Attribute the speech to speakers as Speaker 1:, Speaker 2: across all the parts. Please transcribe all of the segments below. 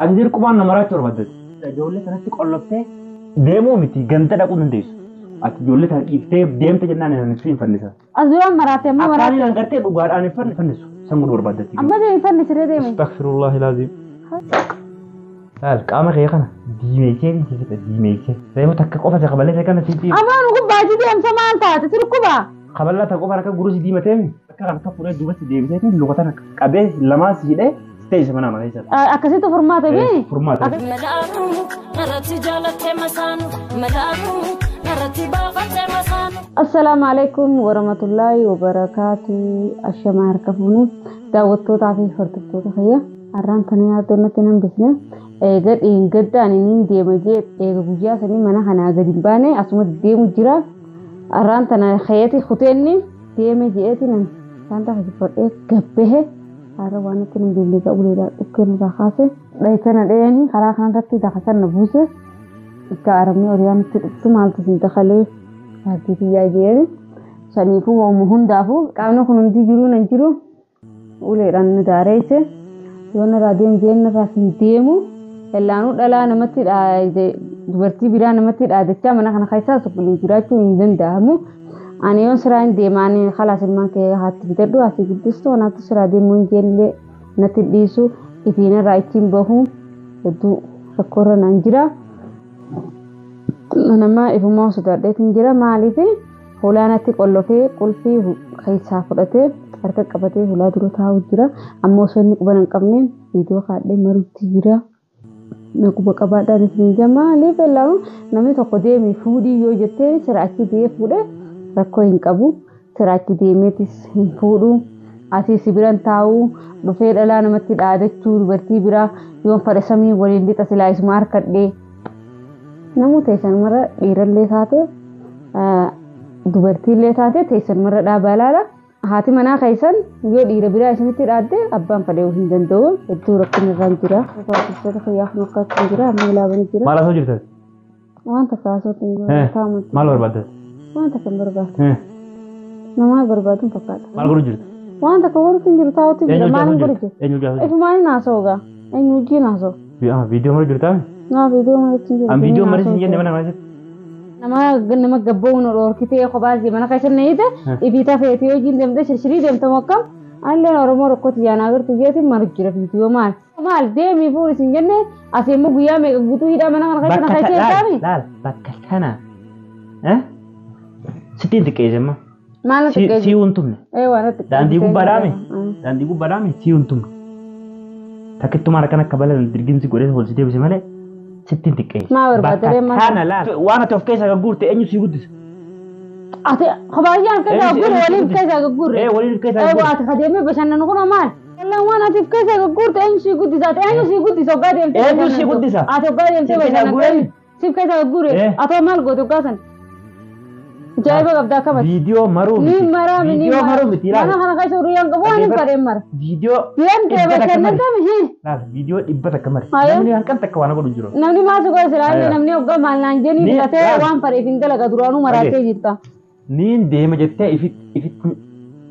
Speaker 1: Ati dirqumaan nama raachuu barbaadde. Ijoollee sanatti qolloftee deemuu miti ganda dhaquu dandeessu. Ati ijoollee sana dhiiftee deemte jennaan ani hin fannisa.
Speaker 2: As duraan maraatte amma
Speaker 1: Akkaan
Speaker 2: maraatte.
Speaker 1: hin gartee dhugaadhaan hin fannisu. San godhuu barbaadde.
Speaker 2: Amma deemi fannisiree deemi.
Speaker 1: Astaghfirullahi laazim. Laal qaama kee kana diimeessee siifita diimeessee. Reefu takka qofa si kaballee kana sitti.
Speaker 2: Amma nu gubbaatii deemsa maal taate si dhukkubaa?
Speaker 1: Kaballaa takka qofa akka gurus diimatee akka kan akka fuudhee duubatti deebisee luka tana qabee lamaan si hidhee si teessisa mana mana keessatti.
Speaker 2: Akkasitti furmaata bee?
Speaker 1: Furmaata.
Speaker 3: Malaaku narratti jaalattee masaanu malaaku narratti baafattee masaanu.
Speaker 2: Assalaamu alaikum warahmatullaahi wabarakaatu. Ashamaa harka fuune daawwattootaa fi hordoftoota kiyya. Har'aan tana yaaddoo natti hin hambisne. Eega dheengaddaan inni deema jee eega guyyaa sanii mana kanaa gadi hin baane asuma deemu jira. Har'aan tana keeti kuteenni deeme je'eeti nan saanta fadhee gabbahe har'a waan natti hin beekne qabuleedha dhukkeen irraa kaase. Dhayitana dhayanii karaa kanarratti dakasan na buuse. Itti aramni horiyaa nutti dhuftu maaltu siin dakalee Haati kiyyaa jeeni saniifuu waanuma hundaafuu qaamni kun hundi jiruu nan jiru uleedhaan nu daareesse yoo narraa deemu jeen narraa hin deemu ellaanuu dhalaa namatti dubartii biraa namatti dhaadachaa mana kana keessaa waliin jiraachuu hin danda'amu. Ani yoon siraa hin deema ani kalaas ilmaan kee haatti bitadhu asii guddistu anaatu siraa deemuu hin jeenillee natti dhiisu ifiin irraa ittiin bahu hedduu rakkoorra naan jira. Nama ifumaa sodaadheetiin jira maaliif hulaa natti qollofee qulfii keessaa fudhatee harka qabatee hulaa dura taa'u jira. Amma osoo inni quba hin qabneen viidiyoo kaadhee maruutti jira. Na quba qabaadhaan isin jira maaliif laamu namni tokko deemee fuudhii yoo jettee sira achi deemee fuudhee rakkoo hin qabu. Sira achi deemeetis hin fuudhu. Asii si biran taa'u dhufee dhalaa namatti dhaadachuu dubartii biraa yoon fedhe samii waliin lixa silaa isuma harkadhee. Namuu teessan mara dhiirallee taate dubartiillee taate teessan mara dhaabaa ilaala. Haati manaa keessan yoo dhiira biraa isinitti dhaadde abbaan fedhee hin danda'u. Hedduu rakkin irraan jira. Hordoftoota fayyaa kun akka akkam jira amma ilaabanii jira.
Speaker 1: Maal haasoo jirta?
Speaker 2: Waan takka haasootti hin jiru. Taa'umatti.
Speaker 1: Maal barbaadda?
Speaker 2: Waan takka hin barbaadu. Namaa barbaadu hin fakkaata.
Speaker 1: Maal godhu jirta?
Speaker 2: Waan takka godhutti hin jiru taa'utti jira.
Speaker 1: Eenyu
Speaker 2: Maal hin
Speaker 1: hojii
Speaker 2: godhu
Speaker 1: jirta?
Speaker 2: jira?
Speaker 1: Eenyu hojii jirta?
Speaker 2: Ifumaan hin haasa'u gaa. Eenyu wajjin haasa'u?
Speaker 1: Viidiyoo maal jirtaa?
Speaker 2: Naa viidiyoo maritti hin jiru.
Speaker 1: An viidiyoo marii sin jenne mana keessatti.
Speaker 2: Nama nama gabboo nu dhorkitee kophaa isii mana keessa na hiite ifii tafeetii hojiin deemtee shirshirii deemte moo akkam? Anilleen Oromoo rakkoo yaanaa agartu jeetiin malu jira viidiyoo maal? Maal deemii fuudhi sin jenne asii immoo guyyaa meeqa guutuu hidhaa mana kana keessa na
Speaker 1: Bakka
Speaker 2: keessa
Speaker 1: laal
Speaker 2: eeggaami?
Speaker 1: laal bakka kana sittiin xiqqeesse amma.
Speaker 2: Maal na
Speaker 1: Si
Speaker 2: xiqqeesse?
Speaker 1: si hin tumne.
Speaker 2: Ee waan na xiqqeesse.
Speaker 1: Daandii gubbaa dhaame. Daandii gubbaa dhaame si hin tumne. Takkittumaan akkana akka balaan dirgimsi godhee ol si deebise malee sittiin xiqqeesse.
Speaker 2: Maa barbaadde
Speaker 1: Bakka
Speaker 2: maal?
Speaker 1: kana laal. Waan ati of keessaa gagguurte eenyu si guddisa?
Speaker 2: Ati kophaayyaa keessa
Speaker 1: Eenyu si
Speaker 2: gagguure waliin
Speaker 1: guddisa?
Speaker 2: keessa gagguure.
Speaker 1: Ee waliin keessaa
Speaker 2: Ee
Speaker 1: gagguure.
Speaker 2: ati kadeemee bashannanu kun maal? Wallaan waan ati of keessa gagguurte eenyu si guddisa? Ati eenyu si guddisa hoggaa deemtee
Speaker 1: Eenyu si
Speaker 2: bashannantu?
Speaker 1: guddisa?
Speaker 2: Ati hoggaa deemtee
Speaker 1: Si keessaa
Speaker 2: bashannantu
Speaker 1: guuree?
Speaker 2: eenyu? Siif keessa gagguure?
Speaker 1: Ee.
Speaker 2: Ati maal goote hoggaa san? Ajaa'iba qabda akkamati?
Speaker 1: Viidiyoo maruu
Speaker 2: Ni
Speaker 1: miti.
Speaker 2: maraa mi ni
Speaker 1: Viidiyoo
Speaker 2: mara.
Speaker 1: maruu miti
Speaker 2: Mana
Speaker 1: laal.
Speaker 2: kana keessa hiriyyaan qabu waan hin fedheen mara.
Speaker 1: Viidiyoo
Speaker 2: Deemtee
Speaker 1: 100 mari.
Speaker 2: bashannanta mi?
Speaker 1: Laal viidiyoo 100 mari.
Speaker 2: Hayo.
Speaker 1: Namni halkan takka waan godhu hin jiru.
Speaker 2: Namni maal si godhe silaa inni
Speaker 1: Hayo.
Speaker 2: namni hoggaa maal naan jenii
Speaker 1: Ni
Speaker 2: fudhatee
Speaker 1: laal.
Speaker 2: waan fedheef hin dalaga duraanuu maraatee
Speaker 1: Dhagee.
Speaker 2: jirta.
Speaker 1: Niin deema jettee ifitti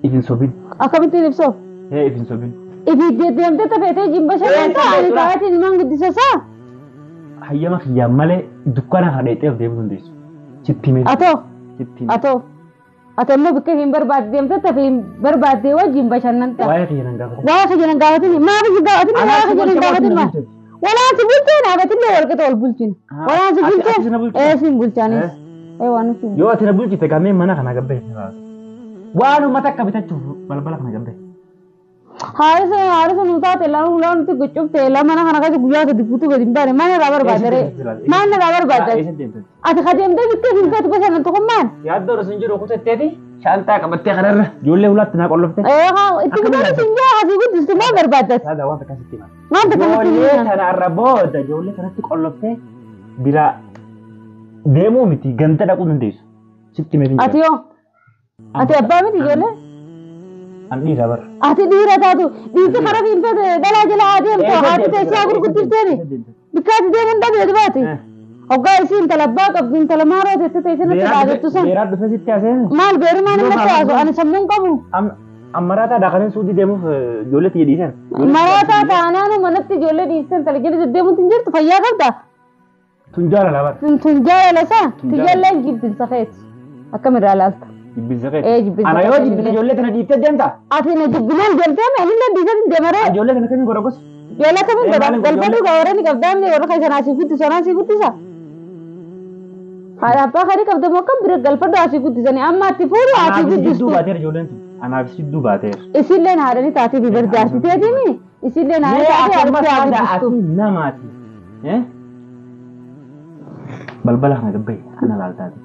Speaker 1: ifin sobin.
Speaker 2: Akkamittiin ibsoof?
Speaker 1: Ee ifin sobin.
Speaker 2: Ifi deemtee tafeetee jin bashannanta
Speaker 1: Ee,
Speaker 2: ani
Speaker 1: dura.
Speaker 2: taa'eetiin ilmaan guddisa isaa.
Speaker 1: Hayyama kiyyaan malee dukkaana kana dheexee of deebisuu dandeessu. Sitti himee.
Speaker 2: Atoo
Speaker 1: Sitti himee.
Speaker 2: atoo ati immoo bakka hin barbaadde deemtee tafee hin barbaadde wajjin bashannanta.
Speaker 1: Waa'ee kiyya nan gaafate.
Speaker 2: Waa'ee kiyya nan gaafatin maaf si gaafatin waa'ee kiyya nan gaafatin maal? Walaan si bulchee dhaabatillee walqixa wal bulchina. Walaan si
Speaker 1: Ati
Speaker 2: bulchee
Speaker 1: na bulchita.
Speaker 2: ee siin bulchaanis. Ee waan nuti.
Speaker 1: Yoo ati na bulchite gamee mana kana gabbee. Waanuma takka bitachuuf balbala kana gabbee.
Speaker 2: Haarisa haarisa nu taate laan laan nuti gochufte laan mana kana keessa guyyaa gadi guutuu gadi hin baane maal irraa barbaadde ree? Maal irraa barbaadde?
Speaker 1: Eessa deemte?
Speaker 2: Ati kadeemtee bittee hin feetu bashannantu kun maal?
Speaker 1: Yaaddoo osoo hin jiru kutatteeti shaantaa qabattee kanarra ijoollee ulaatti naa qolloftee.
Speaker 2: Ee haa itti guddaa sin jaa asii guddistu maal barbaaddas?
Speaker 1: Saada waan takka sitti hima.
Speaker 2: Maal takka nutti
Speaker 1: Ijoollee
Speaker 2: hima?
Speaker 1: tana irra booda ijoollee kanatti qolloftee biraa deemuu miti ganda dhaquu dandeessu. Sitti himee
Speaker 2: Ati yoo ati abbaa miti ijoollee?
Speaker 1: An dhiira bara.
Speaker 2: Ati dhiira taatu dhiirti karaa fi hin feete dhalaa jala haa deemtu haati teessee haa gurguddifteeni. Bikka ati deemuun dhabde baati. Hoggaa isii intala abbaa qabdu intala maaroo teessee teessee natti dhaabattu san.
Speaker 1: Beeraa dhufee sitti haasee.
Speaker 2: Maal beerumaan
Speaker 1: Yoo
Speaker 2: natti
Speaker 1: maal
Speaker 2: haasu ani sammuun qabu.
Speaker 1: Amma Maraataa daakanii suutii deemuuf ijoollee tiyya dhiisan.
Speaker 2: Maraataa taanaan manatti ijoollee dhiisan tala jala deddeemuutu hin jirtu fayyaa qabda.
Speaker 1: Tun jaalala bara.
Speaker 2: Tun jaalala isaa
Speaker 1: Tun
Speaker 2: tiyyaallee jibbinsa keeti. Akkamirraa laalta?
Speaker 1: Jibbinsa keeti.
Speaker 2: Ee jibbinsa
Speaker 1: Ana yoo
Speaker 2: keeti
Speaker 1: jibbite ijoollee tana dhiiftee deemta.
Speaker 2: Ati na jibbinaan deemtee mee inni dhiisan deemaree.
Speaker 1: Ijoollee tana kamiin godha gosa?
Speaker 2: Ijoollee kamiin
Speaker 1: Ee,
Speaker 2: godha?
Speaker 1: maaliif
Speaker 2: Galfadhu
Speaker 1: ijoollee-
Speaker 2: gaa warra ni qabdaa inni warra keessan asii guddisa asii guddisa. Haadha abbaa kan qabda moo akkam bira galfadhu asii guddisanii amma ati fuudhu asii
Speaker 1: Anaafis jidduu
Speaker 2: guddistu.
Speaker 1: baateera ijoolleen tun. Anaafis jidduu baateera.
Speaker 2: Isilleen haadhanii taatee fi barjaarsiteetimi. Isilleen haadhanii
Speaker 1: Mee
Speaker 2: taatee
Speaker 1: ati amma
Speaker 2: haadhatti haa
Speaker 1: saada
Speaker 2: guddistu.
Speaker 1: ati namaati. Eh? Balbala kana gabbee ana laaltaati.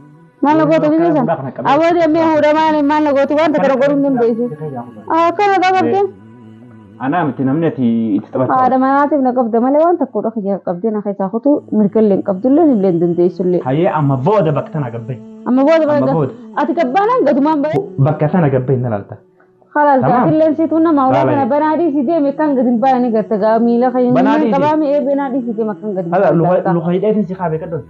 Speaker 2: Maal na goota biyya sana? Aboo deemee fuudha maal maal na gooti wanta kana godhuu hin dandeessu. Akkana qabdee
Speaker 1: Anaa miti namni ati itti taphataa.
Speaker 2: haadha manaatiif na qabda malee waan tokko dha kiyya qabdee na keessaa kutuu mirgallee hin qabdullee illee hin dandeessullee.
Speaker 1: Hayyee amma booda bakka tana gabbee.
Speaker 2: Amma booda
Speaker 1: Amma
Speaker 2: bakka
Speaker 1: booda.
Speaker 2: ati gabbaanaan gadumaan bahe.
Speaker 1: Bakka tana gabbee na laalta.
Speaker 2: Khalaas
Speaker 1: Tamam.
Speaker 2: gaatilleen siituu nama ulaa
Speaker 1: Laala
Speaker 2: kana banaa dhiisii deeme kan gadi hin baane garte gaa miila kan
Speaker 1: Banaa dhiisii?
Speaker 2: qabaame ee banaa dhiisii deeme kan gadi hin
Speaker 1: Hala
Speaker 2: baane garta.
Speaker 1: luka hidheetiin si kaabee qaddoon.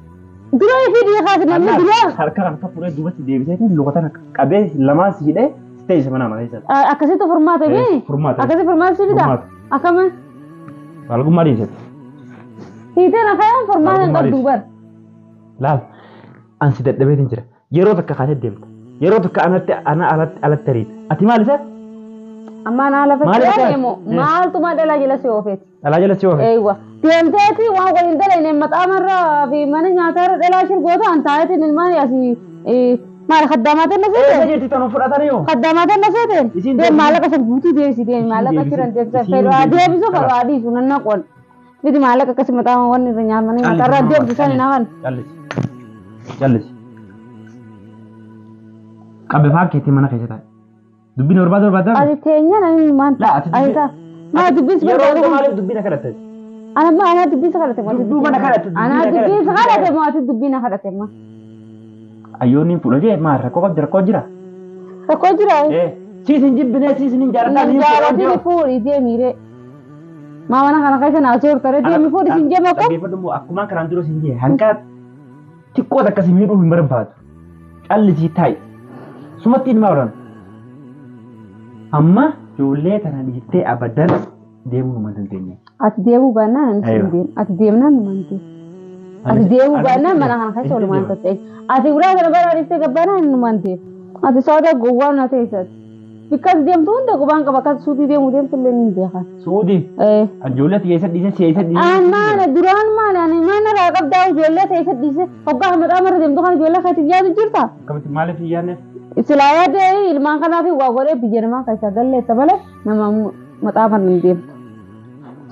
Speaker 2: Dura ifii dhiiqaati namni dura
Speaker 1: Harka kan akka fuudhee duubatti deebisee luka tana qabee lamaan si hidhee si teessisa mana mana keessatti.
Speaker 2: Akkasitti furmaata bee
Speaker 1: Furmaata.
Speaker 2: akkasi furmaata si fida
Speaker 1: Furmaata.
Speaker 2: akkama
Speaker 1: Maalummaa dhiisete.
Speaker 2: hiiteen akayaan furmaata hin qabdu bar.
Speaker 1: Laal an si dadhabeetiin jira. Yeroo takka kaatee deemta. Yeroo takka anatti ana alatti alatti ariita. Ati maal isa?
Speaker 2: Amma naa lafa
Speaker 1: Maal
Speaker 2: jala
Speaker 1: isa?
Speaker 2: deemu maaltu ma dhalaa jala si oofeeti.
Speaker 1: Alaa jala si oofe.
Speaker 2: Eeywa deemteeti waan waliin dalayne maxaamarraa fi mana nyaataarra dhalaa shirgoota an taayetiin ilmaan asii maal kaddaamaatiin na
Speaker 1: Eessa
Speaker 2: seete.
Speaker 1: jirti tanuu fudhatanii yoo?
Speaker 2: Kaddaamaatiin na seete.
Speaker 1: Isiin
Speaker 2: Deem
Speaker 1: deebisi.
Speaker 2: maallaqa san guutuu deebisi deemi maallaqa
Speaker 1: deebisi.
Speaker 2: jiran deebisa
Speaker 1: Isiin
Speaker 2: fedhu haa
Speaker 1: deebisi.
Speaker 2: deebisu fedhu haa dhiisu nan naqoon. Miti maallaqa akkasi maxaama wanni irra nyaamanii nyaatarraa deebisan hin hafan.
Speaker 1: Callisi. Callisi. Qabbe faa keetii mana keessa taa'e. Dubbiin barbaada barbaada.
Speaker 2: Ati teenya nani maan
Speaker 1: Laa, ati dubbi-
Speaker 2: ati taa maa dubbis
Speaker 1: Yeroo
Speaker 2: barbaadu
Speaker 1: hunda maaliif dubbiin akka dhatte?
Speaker 2: ana ma ana dubbis kadhate moo ati
Speaker 1: Dubbii mana kadhate, dubbii
Speaker 2: ana
Speaker 1: na kadhate.
Speaker 2: dubbis kadhate moo ati dubbii na kadhate ma
Speaker 1: Ayyoonni fuudha jee maal rakkoo qabdi rakkoo jira.
Speaker 2: rakkoo jira
Speaker 1: Eh, siis hin jibbinee siis hin jaaladhaa siis hin
Speaker 2: jaalatini fuudhi deemiire maa mana kana keessa naa soortare deemi fuudhi sin jema akkam
Speaker 1: Dhaggeeffadhu immoo akkumaan karaan dura siin jee hanqa xiqqoo takka si miidhuu hin barbaadu. Callisii taa'i. Sumatti ilmaa oran. Amma ijoollee tana dhiiftee abadan deemuu numa dandeenye.
Speaker 2: Ati deemuu baannaan ani sin
Speaker 1: Aywa.
Speaker 2: deemu ati deemnaan numaan deemu ati deemuu baannaan mana kana keessa oolumaan tatta'e ati ulaa kana baraa dhiiftee gabbaanaan numaan deemu ati sooda gowwaa na teessati bikkas deemtu hunda qubaan qaba akkas suutii deemuu deemtu illee ni beekan.
Speaker 1: Suudii
Speaker 2: Eh.
Speaker 1: ijoollee xiyyeessa dhiisee si'eessa dhiisee.
Speaker 2: Aan maana duraan maana ani maana irraa qabdaa ijoollee ta'e dhiise hoggaa maxaama deemtu kana ijoollee keetiif yaadu jirta.
Speaker 1: Akkamitti maaliif hin yaadneef?
Speaker 2: Silaa yaadee ilmaan kanaaf waa godhee biyya namaa keessaa galleessa malee nama maxaafa hin deemtu.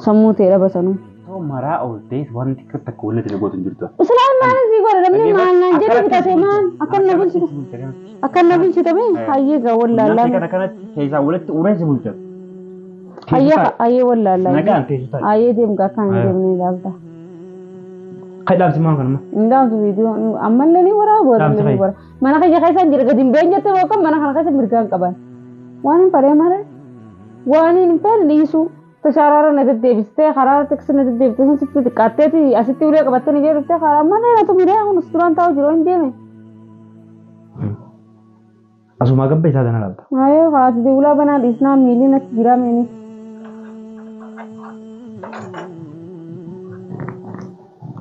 Speaker 2: Sammuu ta'e dhaba sanuu.
Speaker 1: Osoo maraa ooltee wanti takka walitti na gootu hin jirtu.
Speaker 2: Silaa maal sii godha namni maal naan jedhe bitate maal akkan na bulchite akkan na bulchite mee hayyee gaa wallaallaa
Speaker 1: Kana kanatti keessaa walitti ureen si bulcha.
Speaker 2: hayyee hayyee wallaallaa
Speaker 1: Nagaan teessu taa'e.
Speaker 2: hayyee deemgaa akkan hin deemne ilaalta.
Speaker 1: Kan dhaamsi maal kanuma?
Speaker 2: Ndaamtu viidiyoo ammallee ni waraaba
Speaker 1: Dhaamsi
Speaker 2: ni
Speaker 1: fa'i.
Speaker 2: waraaba. Mana kiyya keessa hin jira gadi hin been jettee yookaan mana kana keessa mirgaa hin qaban. Waan hin faree malee waan hin feene dhiisu. Tashaaraara na deddeebistee karaa teksi na deddeebistee sun sitti xiqqaatteeti asitti ulee qabattee ni jedhuftee karaa mana natu miree kun duraan taa'u jiru hin deeme.
Speaker 1: Asumaa gabba isaa kana laalta.
Speaker 2: Ayee karaa ulaa banaa dhiisnaa miilli natti jira meeni.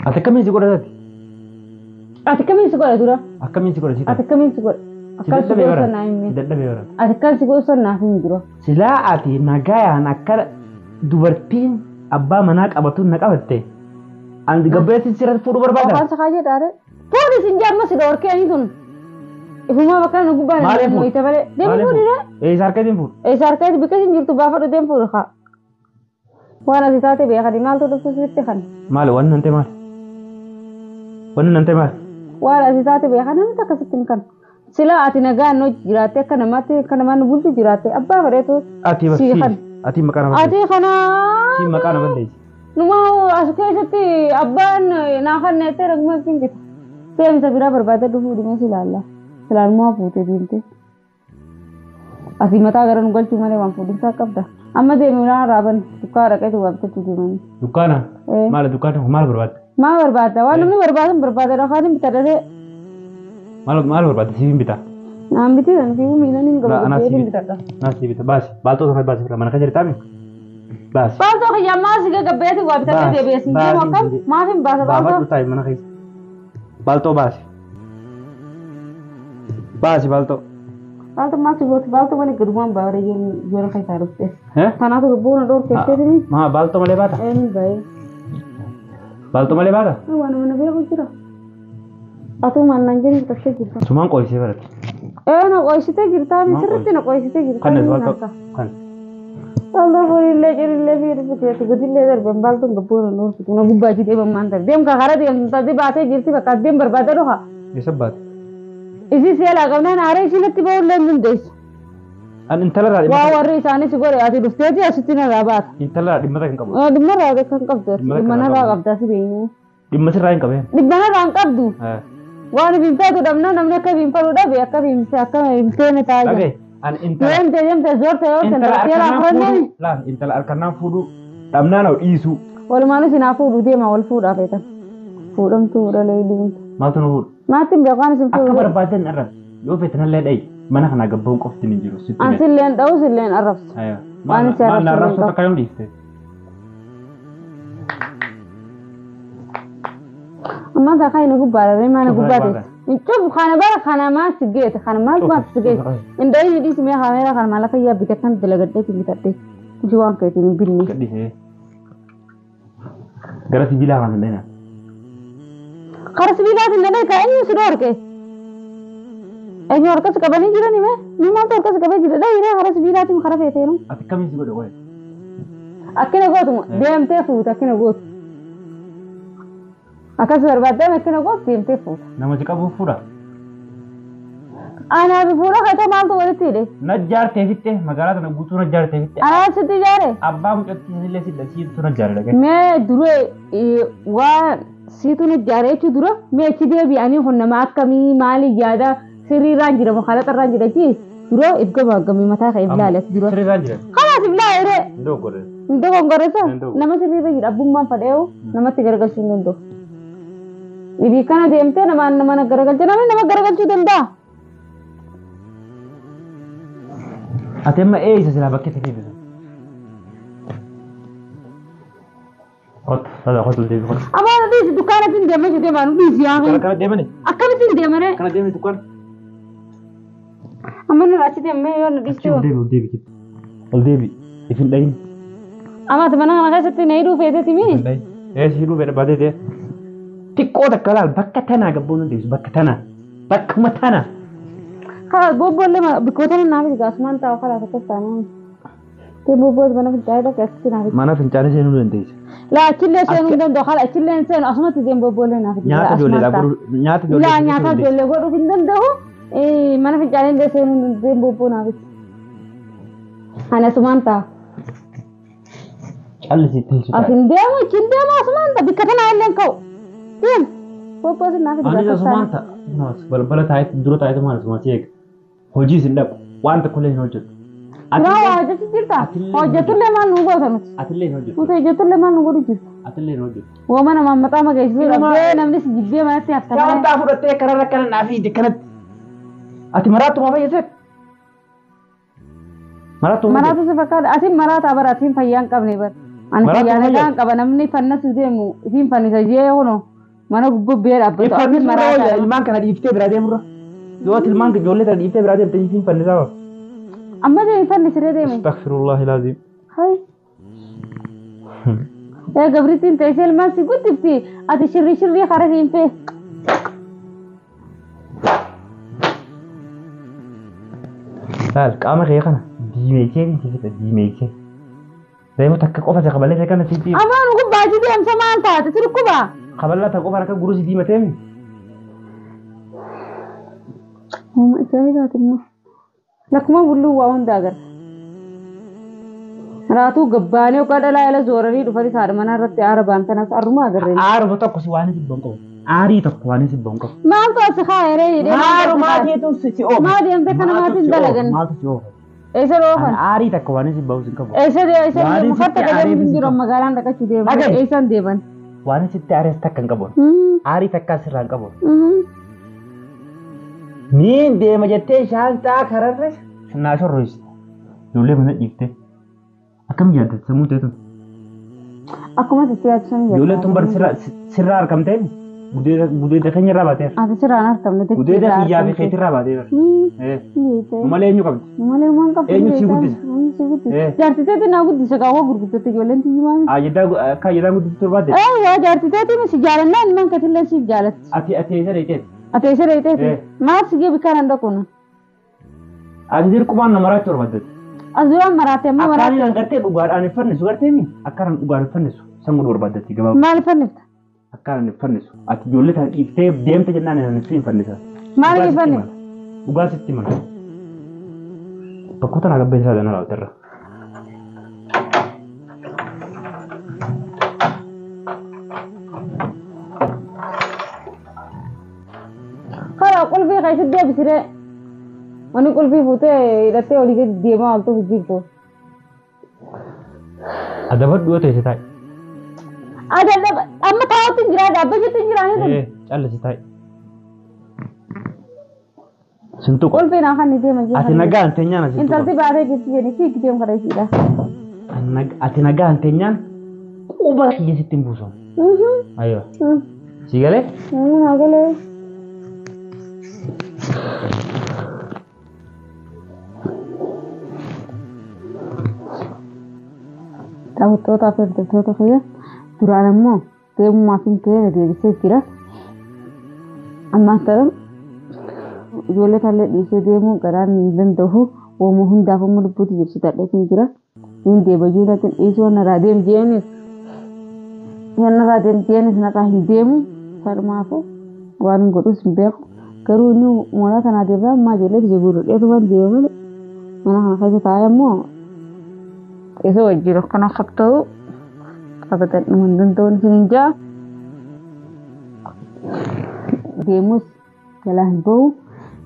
Speaker 1: Ati akkamiin si godhatati?
Speaker 2: Ati akkamiin si godha dura?
Speaker 1: Akkamiin si godha si
Speaker 2: Ati akkamiin si godha?
Speaker 1: Si
Speaker 2: Akkan si
Speaker 1: dadhabee
Speaker 2: godhu
Speaker 1: bara.
Speaker 2: sanaa hin
Speaker 1: Si dadhabee bara.
Speaker 2: Ati akkan si godhu sanaaf hin jiru.
Speaker 1: Silaa ati nagayaan akka dubartiin abbaa manaa qabatu na qabatte. Ani gabbeetti sirratti fuudhuu barbaada.
Speaker 2: Afaan sakaa jedhaare. Fuudhi sin jaamma si dhoorkee ani tun. Ifumaa bakka nu gubbaan
Speaker 1: Maaliif fuudhu?
Speaker 2: mo'ite malee. Deemi
Speaker 1: Maaliif
Speaker 2: fuudhi
Speaker 1: fuudhu?
Speaker 2: dha.
Speaker 1: Eessa harkatiin fuudhu?
Speaker 2: Eessa harka bikka isin jirtu baafadhu deem fuudhi haa. Waan ati taate beekani maaltu dhuftu sitti kan.
Speaker 1: Maali wanni nan ta'e maali? Wanni nan ta'e maali?
Speaker 2: Waan ati taate beekan namni takka sitti hin kan. Sila ati nagaan nu jiraatte akka namaatti akka namaan nu bulchu jiraatte abbaa fedheetu
Speaker 1: Ati
Speaker 2: sii
Speaker 1: barsiisi.
Speaker 2: kan.
Speaker 1: Ati maqaa nama balleessi.
Speaker 2: Ati kanaa.
Speaker 1: Si maqaa nama balleessi.
Speaker 2: Numa as keessatti abbaan naa kanneettee raguma ittiin bita. Deemsa biraa barbaada dhufuu dhimee si ilaalla. Silaalmoo fuutee deemte. Asii mataa gara nu galchuu malee waan fuudhinsaa qabda. Amma deemee raaban dukkaa dhaqeetu waa bitachuu deemanii.
Speaker 1: Dukkaana.
Speaker 2: Eh.
Speaker 1: Maali dukkaana maal barbaadde?
Speaker 2: Maa barbaadda? Waan namni barbaadu barbaada afaan hin bitadhatee.
Speaker 1: Maal maal barbaadde siif hin bitaa?
Speaker 2: Naan bitee kan fiiguu miilaan hin
Speaker 1: Laa, anaa
Speaker 2: gabu.
Speaker 1: si bita. Naa si bita. Baasi. Baaltoo sana baasi fira. Mana kan jirtaami? Baasi.
Speaker 2: Baaltoo kiyya ammaa si gagabbeeti waa bitadhee
Speaker 1: Baasi.
Speaker 2: deebi'ee siin deemu
Speaker 1: Baasi.
Speaker 2: akkam? Maaf hin baasa baaltoo?
Speaker 1: Baafadhu taa'i mana keessa. Baaltoo baasi. Baasi baaltoo.
Speaker 2: Baaltoo maal si gooti? Baaltoo mana gadumaan baaree yeroo keessaa dhufte.
Speaker 1: Eh?
Speaker 2: Kanaatu gabbuun dhoorkeessee
Speaker 1: Maa baaltoo malee baata?
Speaker 2: Een baay'ee.
Speaker 1: Baaltoo malee baata?
Speaker 2: Waan mana beeku jira. Atuu mannaan jiru tafsee jirta.
Speaker 1: Sumaan qoysee barate.
Speaker 2: Ee na qoysitee jirtaa
Speaker 1: Maal
Speaker 2: sirriitti na qoysitee jirtaa.
Speaker 1: Kanas baaltoo. Kan.
Speaker 2: Baaltoo furiillee cirillee fi rifeetu gadillee darban baaltoon gabbuun dhoorkitu na gubbaa jidhee bammaan darbe. Deem ka karaa deemtu taatee baatee jirti bakka deem barbaada dhufa.
Speaker 1: Eessa baate?
Speaker 2: Isii seelaa qabnaan aaree isii natti ba'ullee hin dandeessu.
Speaker 1: An intala irraa
Speaker 2: Waa
Speaker 1: dhimma
Speaker 2: warri isaanis godhe ati dhufteeti asitti narraa baata.
Speaker 1: intala irraa dhimma kan qabu.
Speaker 2: Dhimma irraa kan qabdu
Speaker 1: Dhimma
Speaker 2: dhimma
Speaker 1: kan
Speaker 2: narraa
Speaker 1: qabdu.
Speaker 2: qabda si beeknu.
Speaker 1: Dhimma sirraa hin qabeen.
Speaker 2: Dhimma narraa hin qabdu. Waan hin feetu dhabna namni akka hin fedhu dhabe akka hin akka hin feene taa'aa jira.
Speaker 1: Dhagaye. An intala
Speaker 2: Deemte deemte zoorte yoo
Speaker 1: intala
Speaker 2: ta'e seelaa
Speaker 1: harkanaan
Speaker 2: furanneen
Speaker 1: fuudhuu laal intala harkanaan fuudhuu dhabnaan hoo dhiisuu.
Speaker 2: Walumaanis hinaa fuudhu deema wal fuudhaa feetan. Fuudhamtuu fuudhalee deemtu.
Speaker 1: Maaltu nu fuudhu?
Speaker 2: Maatti hin beeku waan isin
Speaker 1: Akka
Speaker 2: fuudhu.
Speaker 1: barbaadan arrabsi. Yoo feetanallee dhayi mana kanaa gabbaa'uun qofti hin jiru. Sitti
Speaker 2: An
Speaker 1: hime.
Speaker 2: silleen dha'u silleen arrabsu.
Speaker 1: Aywa.
Speaker 2: Waan
Speaker 1: Maal
Speaker 2: isin
Speaker 1: maal na
Speaker 2: arrabsu
Speaker 1: arrabsoo
Speaker 2: hin
Speaker 1: takka yoom dhiifte?
Speaker 2: Amma takaa inni gubbaadha mana
Speaker 1: Cufa
Speaker 2: gubbaa
Speaker 1: waan
Speaker 2: teesse. Hin cufu kana bara kana maal si geete kana maal maal si geete. Hin dhayin dhiisi mee kaameeraa kana maallaqa yaa bite kan dalagadhee bitadhee. Ishii waan keetiin hin binne.
Speaker 1: Gadhiisee. Gara sibiilaa kana hin dhayinaa.
Speaker 2: Kara sibiilaatiin danda'e ka eenyu si dhoorke? Eenyu harkas qabanii jiran hime? Ni maaltu harkas qabee jira? Dhayiree kara sibiilaatiin kara feeteenu.
Speaker 1: Ati akkamiin si godhe qoye?
Speaker 2: Akkina gootu deemtee fuuta akkina gootu. Akkas barbaaddame akkina gootu deemtee fuuta.
Speaker 1: Nama si qabuuf fuudha.
Speaker 2: Anaa fi fuudha keetoo maaltu walitti hidhe?
Speaker 1: Najjaartee fitte magaalaa tana guutuu najjaartee fitte.
Speaker 2: Anaa sitti ijaare?
Speaker 1: Abbaa mucattii illee si siitu najjaare dhagee.
Speaker 2: Mee dura waan siitu na ijaare jechuu dura mee achi deebi'anii kun nama akkamii maali yaada sirriirraan jira moo kalaxarraan jira jee dura if gamaagamii mataa kee if ilaali as dura.
Speaker 1: Sirriirraan jira.
Speaker 2: Kalaas if ilaali.
Speaker 1: Hin dogoggorre.
Speaker 2: Hin dogoggorreessa
Speaker 1: Hin dogoggorre.
Speaker 2: nama sirriirra jira abbummaan fadhee'u namatti garagalchuu hin danda'u. Dhibii kana deemtee namaan nama garagalcha namni nama garagalchuu danda'a.
Speaker 1: Ati amma eessa silaa bakkee ta'ee bitu? Kottu, sada kottu deebi kottu.
Speaker 2: Amaan dhiisi dukkaanatti hin deemne deemaa nu dhiisi yaa.
Speaker 1: Kana deemani?
Speaker 2: Akkamitti hin deemane?
Speaker 1: Kana deemani dukkaana?
Speaker 2: Amma nurra achi deemnee yoo nu dhiiste.
Speaker 1: Ol deebi, ol deebi kittu. Ol deebi. If hin dhayin.
Speaker 2: Amma ati mana kana keessatti na hidhuu feeteeti mii?
Speaker 1: Hin dhayin. Ee si hidhuu fedha baatee ta'e. Xiqqoo takka laal bakka tanaa gabboon dandeessu bakka tanaa. Bakkuma tanaa.
Speaker 2: Kalaas bobboollee bikkoota naaf gaasumaan taa'u kalaas akkas taanaan. Tee bobboos mana fincaanii dhaqee asitti naaf.
Speaker 1: Mana fincaanii seenuu dandeessa.
Speaker 2: Laa achillee seenuu hin danda'u kala achillee hin seenu asumatti deem bobboollee naaf.
Speaker 1: Nyaata ijoolleedhaa godhuu nyaata ijoollee.
Speaker 2: Laa nyaata ijoollee godhuuf hin danda'u. Mana fincaanii illee seenuu hin deem bobboo naaf. Ani asumaan taa'a.
Speaker 1: Callisii teessu
Speaker 2: As
Speaker 1: taa'e.
Speaker 2: hin deemu achi hin deemu asumaan ta'a bikka tanaa illee hin ka'u. Deem bobboos naaf.
Speaker 1: Anis asumaan ta'a. Balbala taa'ee dura taa'ee maal asumaan si eega. Hojii isin dhaqu waan tokkollee hin hojjetu.
Speaker 2: Biraa waa hojjetu jirta. Hojjetullee maal nu goota nuti?
Speaker 1: Atillee hin hojjetu.
Speaker 2: Nuti hojjetullee maal nu godhu jirta?
Speaker 1: Atillee hin hojjetu.
Speaker 2: Wooma namaan maxaa mageessisuu dhabdee namni si jibbee manatti hafta malee.
Speaker 1: Shaantaa fudhattee kararra kana naaf hiite kanatti. Ati maraatuma fayyadate. Maraatuma
Speaker 2: Maraatu si fakkaata. Atiin maraataa bara atiin fayyaa hin qabne bara. Ani
Speaker 1: Maraatu
Speaker 2: fayyaa nagaa
Speaker 1: fayyaa?
Speaker 2: hin qaba namni fannasu deemu isiin fannisa jee hono mana gubbee dhaabbatu. Atiin maraataa.
Speaker 1: Ilmaan kana dhiiftee biraa deemurra. Yoo ati ilmaan ijoollee kana dhiiftee biraa deemte isiin fannisaa.
Speaker 2: Amma deemi fannisiree deemi.
Speaker 1: Astaghfirullah ilaazim.
Speaker 2: Hai. Ee gabrittiin teessee ilmaan si guddifti. Ati shirrii shirrii kara siin fee.
Speaker 1: Laal qaama kee kana diimeeksee si fixa diimeeksee. Reefu takka qofa si kabalee kana si diime.
Speaker 2: Amaan gubbaa deemsa maal taate si dhukkubaa?
Speaker 1: Kaballaa takka qofa akka guruu si diimateemi.
Speaker 2: Uuma ajaa'ibaati immoo. Lakkuma bulluu waa hunda agarra. Raatuu gabbaanee yookaan dhalaa jala zooranii dhufanii haadha manaa irratti aara ba'an kanas arruma agarreen.
Speaker 1: Aaruma tokko si waan si qabu. Aarii tokko waan si qabu.
Speaker 2: Maaltu as kaa'eree hidhee?
Speaker 1: Maarumaatiitu si oofa.
Speaker 2: Maa deemtee kana maatiin dalagan?
Speaker 1: Maaltu si oofa?
Speaker 2: Eessa oofan?
Speaker 1: Aarii takka waan si bahu sin qabu.
Speaker 2: Eessa eessa
Speaker 1: Waan
Speaker 2: mukarta
Speaker 1: sitti
Speaker 2: gadamu
Speaker 1: aaree
Speaker 2: hin jiru
Speaker 1: qabu.
Speaker 2: magaalaan dhaqachuu deeman.
Speaker 1: Dhagahi.
Speaker 2: Eessaan deeman?
Speaker 1: Waan sitti aarees takka hin qabu. Aarii takka asirraa hin qabu. Niin deema jettee shaanxaa kararra naa shorroysite. Ijoollee mana dhiiftee. Akkam yaadda sammuu ta'e tun?
Speaker 2: Akkuma itti yaadu sana yaadda.
Speaker 1: Ijoolleen tun bar sirraa argamtee gudeeda keenya irraa baateera.
Speaker 2: Ati sirraan argamne
Speaker 1: Gudeeda kiyyaa fi keetirraa baateera. Nu malee eenyu qabdi?
Speaker 2: Malee waan qabdi.
Speaker 1: Eenyu si guddisa?
Speaker 2: Eenyu si guddisa? Jaartiteetti naa guddisa qaawwa gurguddatte ijoolleen tiyyumaa.
Speaker 1: Akka ayyadaan guddistu barbaadde?
Speaker 2: Waa jaartiteetti si jaalannaa ilmaan katillee siif jaalatti.
Speaker 1: Ati ati eessa dheeyteeti?
Speaker 2: Ati eessa dheeyteeti? Maaf si geebi kanan dhaquun?
Speaker 1: Ati dirqumaan nama maraachuu barbaadde.
Speaker 2: As duraan maraate amma maraate.
Speaker 1: Akkaan gartee dhugaadhaan hin fannisu gartee mi? Akkaan dhugaan hin fannisu san godhu barbaaddetti gabaabaa.
Speaker 2: Maal fannifta?
Speaker 1: Akkaan hin fannisu. Ati ijoollee tana dhiiftee deemte jennaan ani hin fannisa.
Speaker 2: Maal hin fannifta?
Speaker 1: Dhugaa sitti mana. Bakkoota naa gabbee isaa dana raawwaterra.
Speaker 2: Karaa qulfii keessatti deebisiree. Wanni qulfii fuutee hidhattee olii gadi deemaa ooltuuf jirtu.
Speaker 1: Adabadhu yoo ta'e taa'i.
Speaker 2: Adaba amma taa'utti hin jiraa dhaabbachuutti hin jiraa ni
Speaker 1: Callisi taa'i. Sintuqa.
Speaker 2: Qulfii naa kan deema jira.
Speaker 1: Ati nagaa hin teenyaan asi.
Speaker 2: Intalti baatee jirti jedhi fiigi deem karaa isiidha.
Speaker 1: Ati nagaa hin teenyaan quba kiyya sitti hin buusamu. Ayyoo. Si galee?
Speaker 2: Naa galee. Daawwattootaa fi hordoftoota kiyya duraan ammoo deemumaaf hin ta'e deebisee jira. Ammaan ta'e ijoollee taallee dhiisee deemuu garaan hin danda'u. Woomuu hundaaf ammoo lubbuutu jirti tadheetiin jira. Hin deema ijoollee dhiisuu narraa deem jeenis. Narraa deem jeenis narraa hin deemu. Sanumaafuu waan hin godhus hin beeku. Garuu inni mooraa tanaa deebi'aa ammaa ijoollee biyya guutuu waan deema malee mana kana keessa taa'ee ammoo isa wajjin akkana akka ta'u qabatan dhuma hin danda'uun isin hin jaa. Deemus jalaa hin bahu,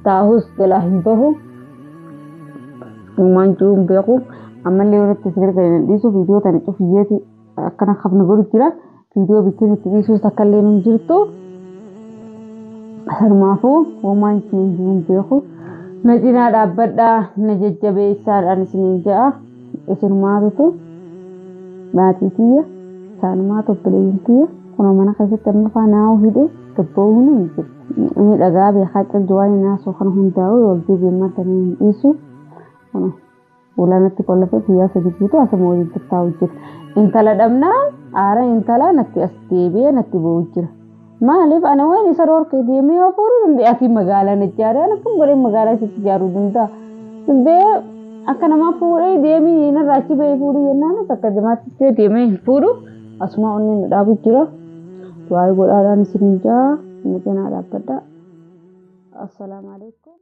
Speaker 2: taa'us jalaa hin bahu. Uumaan jiru hin beeku. Ammallee walitti si gargaaran hin dhiisu viidiyoo tana cufiyyeeti akkana qabnu godhu jira. Viidiyoo bittiin itti dhiisus takka illee hin jirtu. Sanumaafuu uumaan isin hin beeku. Na cinaa dhaabbadhaa, na jajjabeessaadhaan isin hin ja'a. Isinumaatutu maatii kiyya isaanumaatu obboleeyyan kiyya kunoo mana keessatti amma faana hidhe gabba'uun hin jiru. Inni dhagaa beekaa calju waan inni haasoo kana hundaa'u wal deebiin martanii hin dhiisu. Kunoo ulaanatti qollafee guyyaa sadii guutuu asuma waliin tattaa'u jira. Intala dhabnaa aara intala natti as deebi'ee natti ba'u jira. Maaliif ana waan isa dhorkee deemee yoo fuudhuu danda'e asii magaalaa na ijaaree ana kun godhee magaalaa isitti ijaaruu danda'a. Danda'ee akka namaa fuudhee deemee narraa achi bahee fuudhuu jennaan akka jamaatti deemee hin fuudhu asuma onneen nu dhaabu jira. Waa'ee godhaadhaan isin jaa nu cinaa dhaabbadha. Assalaamu alaikum.